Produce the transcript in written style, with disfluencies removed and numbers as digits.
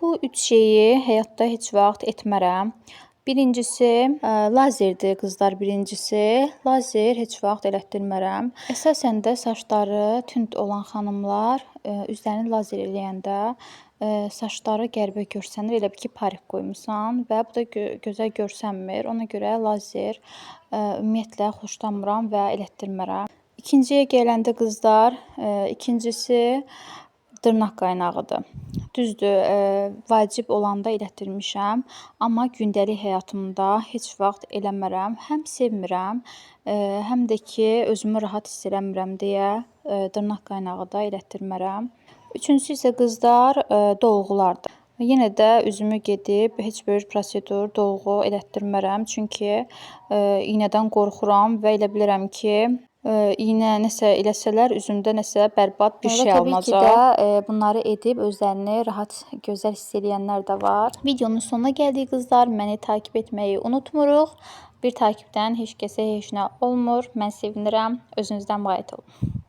Bu üç şeyi həyatda heç vaxt etmərəm. Birincisi lazerdir qızlar, birincisi. Lazer heç vaxt elətdirmərəm. Əsasən də saçları tünd olan xanımlar üzlərini lazer eləyəndə saçları qəribə görsənir. Elə bil ki, parik qoymusan və bu da gözəl görsənmir. Ona görə lazer ümumiyyətlə xoşlanmıram və elətdirmərəm. İkinciyə gələndə qızlar, ikincisi dırnaq qaynağıdır. Düzdür, vacib olanda elətdirmişəm, amma gündəlik həyatımda heç vaxt eləmərəm. Həm sevmirəm, həm də ki, özümü rahat hiss eləmirəm deyə dırnaq qaynağı da elətdirmərəm. Üçüncüsü isə qızlar, dolğulardır. Yenə də üzümü gedib heç bir prosedur, dolğu elətdirmərəm. Çünki iynədən qorxuram və elə bilirəm ki, iynə nəsə eləsələr üzümdə nəsə bərbad bir şey alınacaq. Təbii ki də bunları edib özlərini rahat, gözəl hiss eləyənlər də var. Videonun sonuna gəldik qızlar. Məni takip etməyi unutmuruq. Bir takipdən heç kəsə heç nə olmur. Mən sevinirəm. Özünüzdən müğayət olun.